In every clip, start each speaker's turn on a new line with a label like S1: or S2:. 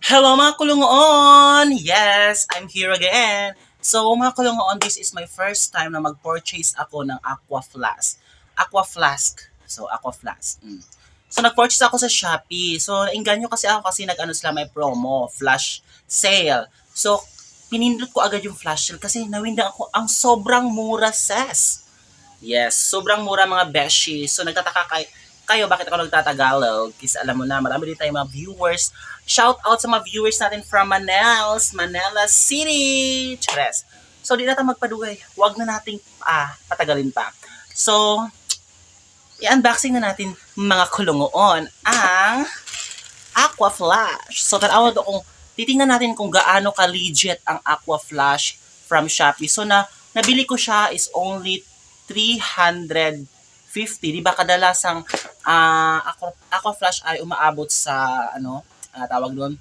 S1: Hello, mga kulungoon! Yes, I'm here again. So, mga kulungoon, this is my first time na mag-purchase ako ng Aqua Flask. Aqua Flask. So, Aqua Flask. So, nag-purchase ako sa Shopee. So, nainganyo kasi ako kasi nag-ano sila, may promo, flash sale. So, pinindot ko agad yung flash sale kasi nawindang ako, ang sobrang mura, sis. Yes, sobrang mura, mga beshi. So, nagtataka kayo bakit ako nagtatagalog. Kasi alam mo na, marami din tayong mga viewers. Shout out sa mga viewers natin from Manels, Manila City. Chares. So, di na tayo magpadugay. Huwag na nating patagalin pa. So, i-unboxing na natin, mga kulungoon, ang Aqua Flash. So, tanawa do kung titingnan natin kung gaano ka-legit ang Aqua Flash from Shopee. So, na nabili ko siya is only 350. Di ba kadalasang Aqua Flash ay umaabot sa ano, tawag doon,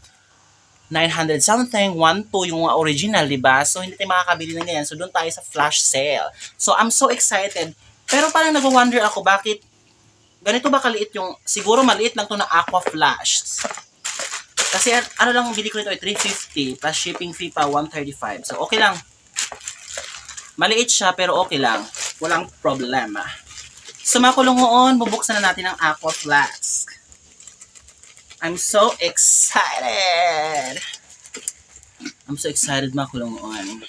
S1: 900 something, 1, 2 yung original, di ba? So, hindi tayo makakabili ng ganyan. So, doon tayo sa flash sale. So, I'm so excited. Pero parang nag-wonder ako bakit ganito ba kaliit yung, siguro maliit lang to na Aqua Flash. Kasi ano lang bili ko nito ay 350 plus shipping fee pa 135. So, okay lang. Maliit siya pero okay lang. Walang problema. So, mga kulungoon, bubuksan na natin ang Aqua Flask. I'm so excited! I'm so excited, mga kulungoon.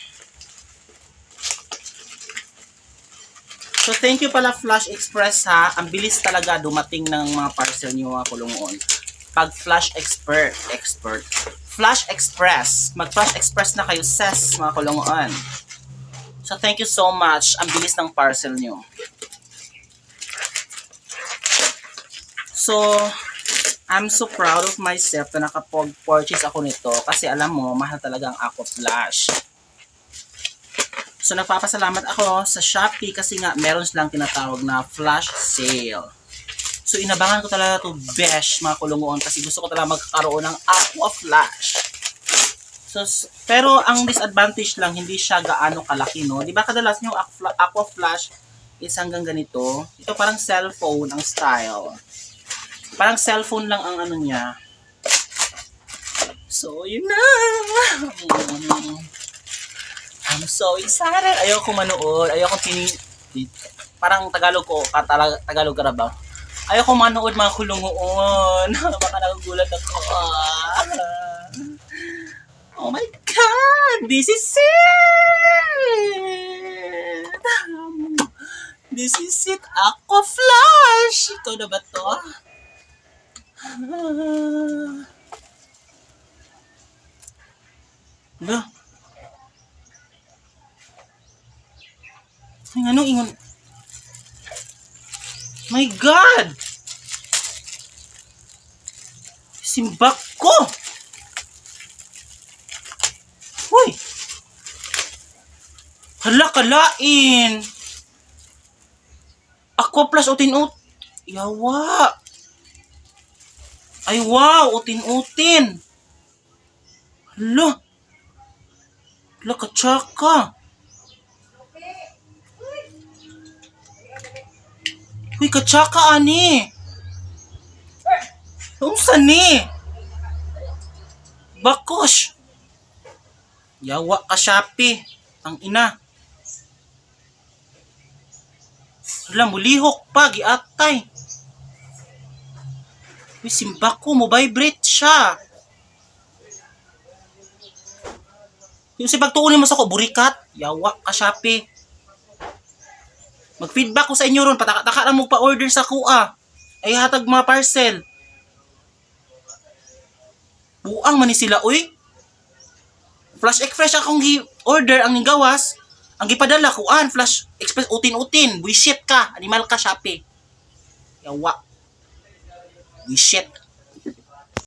S1: So, thank you pala, Flash Express, ha. Ang bilis talaga dumating ng mga parcel niyo, mga kulungoon. Pag Flash Expert, Flash Express, mag Flash Express na kayo, ses, mga kulungoon. So, thank you so much. Ang bilis ng parcel niyo. So, I'm so proud of myself na nakapag-purchase ako nito kasi alam mo, mahal talaga ang Aqua Flash. So, nagpapasalamat ako sa Shopee kasi nga meron silang tinatawag na flash sale. So, inabangan ko talaga to, besh, mga kulungoon, kasi gusto ko talaga magkakaroon ng Aqua Flash. So, pero ang disadvantage lang, hindi siya gaano kalaki, no? Di ba kadalas yung Aqua Flash is hanggang ganito? Ito parang cellphone ang style. Parang cellphone lang ang ano niya. So, yun na. I'm so excited. Ayoko manood. Ayoko parang Tagalog ko, Tagalog ka na ba? Ayoko manood, mga kulungoon. Baka nagugulat ako. Ah. Oh my God! This is it! This is it! Aqua Flash! Ikaw na ba to? Ah. Hala. Ay, anong ingon? My God! Simbak ko! Uy! Hala, kalain! Aqua Plus utin-ut. Yawa! Ay, wow! Utin-utin! Hala! Hala, katsaka! Uy, katsaka, ani! Unsa ni? Bakos! Yawa ka, Shopee. Ang ina. Hala, mulihok pa, giatay. Uy, simbak ko, mo vibrate siya. Yung si pagtuunin mo sa ko, burikat. Yawa ka, Shopee. Mag-feedback ko sa inyo ron, pataka-taka lang mo pa-order sa kuha. Ay hatag mga parcel. Buang man ni sila, uy. Flash Express akong gi-order ang gawas. Ang gipadala kuan, Flash Express utin-utin. Buisit ka, animal ka, Shopee. Yawa. Buisit.